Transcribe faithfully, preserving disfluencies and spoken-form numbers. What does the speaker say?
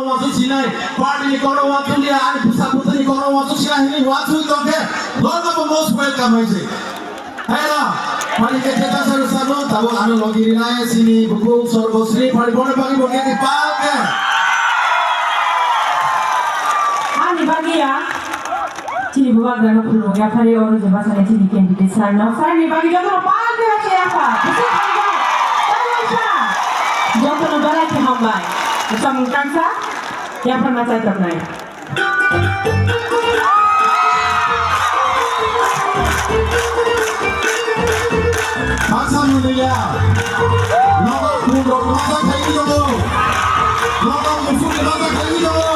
Wansuk sinai, party ni kono wansuk ya, ani bwsa bwtwi ni kono wansuk sinai hwnwi wansuk tongkhe, norma bo most welcome hai se. Hai na, mani khe theta saru sanu, tabuk ano logi rinai, sini buku, sorgo, sri, pari, bone, bagi, bone, ni pal khe. Ani bagi ya. Chini bubagrano khulumung yaphari oro jeba sani chini candidate sir no. Sir ni bagwi jotono pal khe baksa yapha. Bwswk hambai. Tei waisa. Jotono belai khe hambai. Samung tangsa yapharna chaitornai. Baksa mulia. Nogo khulumrok rosa khaigwi tongo. Nogo musuk rosa khaigwi tongo.